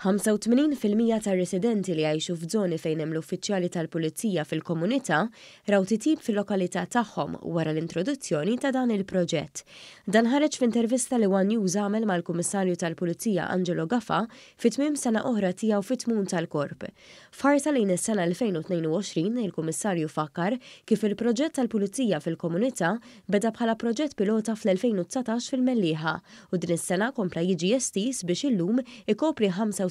85% tar-residenti li jgħixu f'żoni fejn hemm l-uffiċjali tal-Pulizija fil-komunità raw titjib fil-lokalità tagħhom wara l-introduzzjoni ta' dan il-proġett. Dan ħareġ f'intervista li one News għamel mal-Kummissarju tal-Pulizija Angelo Gafà fi tmiem sena oħra tiegħu fit-tmun tal-Korp. F'ħarsa lejn is-sena 2022, il-Kummissarju fakkar kif il-proġett tal-Pulizija fil-komunità beda bħala proġett pilota fl-2019 fil-Mellieħa u din is-sena kompla jiġi estiż biex illum ikopri 75%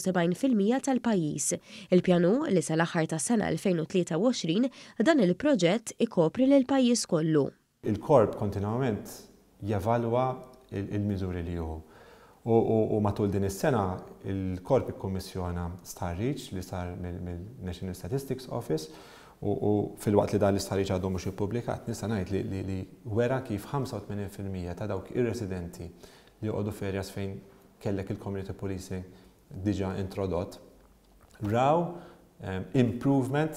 tal-pajjiż. Il-pjan hu li sal-aħħar tas-sena 2023 dan il-proġett ikopri lill-pajjiż kollu. Il-Korp kontinwament jevalwa l-miżuri li jieħu. U matul din is-sena il-Korp ikkummissjona stħarriġ li sar mill-National Statistics Office u filwaqt li dan l-istħarriġ għadu mhux ippubblikat nista' ngħid li wera kif 85% ta' dawk ir-residenti li joqogħdu f'areas fejn kellek il-community policing diġà introdott raw improvement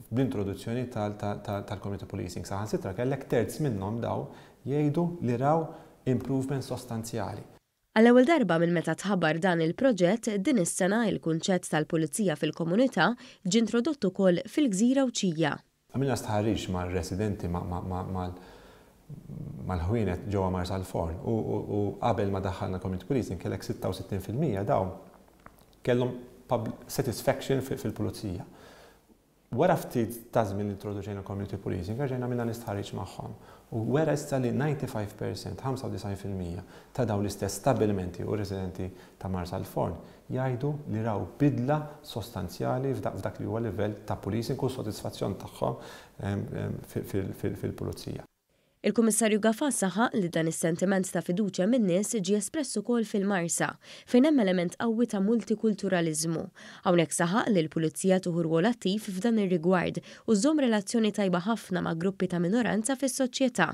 bl-introduzzjoni tal-community policing. Saħansitra kellek terz minnhom daw jgħidu li raw improvement sostanzjali. Għall-ewwel darba minn meta tħabbar dan il-proġett, din is-sena il-kunċett tal-Pulizija fil-Komunità ġie introdott ukoll fil-Gżira Għawdxija. Għamilna stħarriġ mar-residenti mal-ħwienet ġewwa Marsalforn u qabel ma daħħalna community policing kellek 66% dawn kellhom satisfaction fil-pulizija. Wara ftit ta' żmien li introduċejna community policing, erġajna għamilna l-istħarriġ magħhom u wera issa li 95%, 95% ta' dawn l-istess stabbilimenti u residenti ta' Marsalforn jgħidu li raw bidla sostanzjali f'dak li huwa livell ta' policing u s-sodisfazzjon tagħhom fil-pulizija. Il-Kummissarju Gafà saħaq li dan is-sentiment ta' fiduċja min-nies ġie espress ukoll fil-Marsa, fejn hemm element qawwi ta' multikulturaliżmu. Hawnhekk saħaq li l-Pulizija tieħu rwol attiv f'dan ir-rigward u żżomm relazzjoni tajba ħafna ma' gruppi ta' minoranza fis-soċjetà.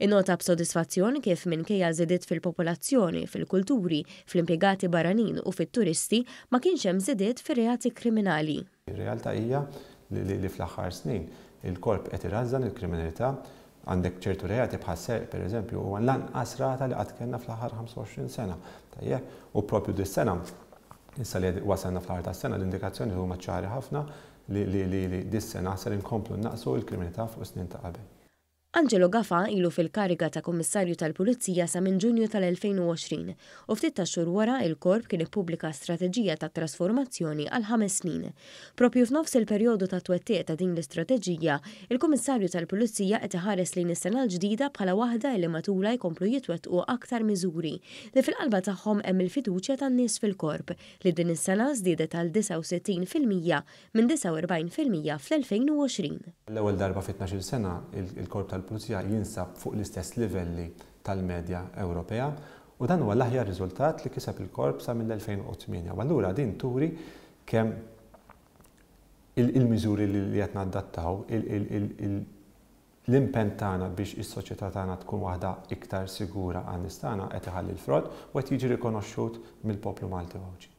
Innota b'sodisfazzjon kif minkejja żidiet fil-popolazzjoni, fil-kulturi, fl-impjegati barranin u fit-turisti, ma kienx hemm żidiet fir-reati kriminali. Ir-realtà hija li fl-aħħar snin il-Korp qed irażżan il-kriminalità. Għandek ċertu reati bħas-serq pereżempju huwa l-anqas rata li qatt kellna fl-aħħar 25 sena. Tajjeb? U proprju dis-sena, issa li wasalna fl-aħħar tas-sena, l-indikazzjonijiet huma ċari ħafna li dis-sena ser inkomplu nnaqqsu l-kriminalità fuq is-snin ta' qabel. Angelo Gafà ilu fil-kariga ta' Kummissarju tal-Pulizija sa minn Ġunju tal-2020 u ftit tax-xhur wara il-Korp kien ippubblika strateġija ta' trasformazzjoni għal ħames snin. Proprju f'nofs il-perjodu ta' twettiq ta' din l-istrateġija, il-Kummissarju tal-Pulizija qed iħares lejn is-sena l-ġdida bħala waħda illi matulha jkomplu jitwettqu aktar miżuri li fil-qalba tagħhom hemm il-fiduċja tan-nies fil-Korp li din is-sena żdiedet għal 69% minn 49% fl-2020. Għall-ewwel darba fi tnax-il sena, il-Korp tal-Pulizija jinsab fuq l-istess livelli tal-medja Ewropea u dan huwa l-aħjar riżultat li kiseb il-Korp sa mill-2008 u allura din turi kemm il-miżuri li qed nadattaw, l-impenn tagħna biex is-soċjetà tagħna tkun waħda iktar sigura għan-nies tagħna qed iħalli l-frott u qed jiġi rikonoxxut mill-poplu Malti u Għawdxi.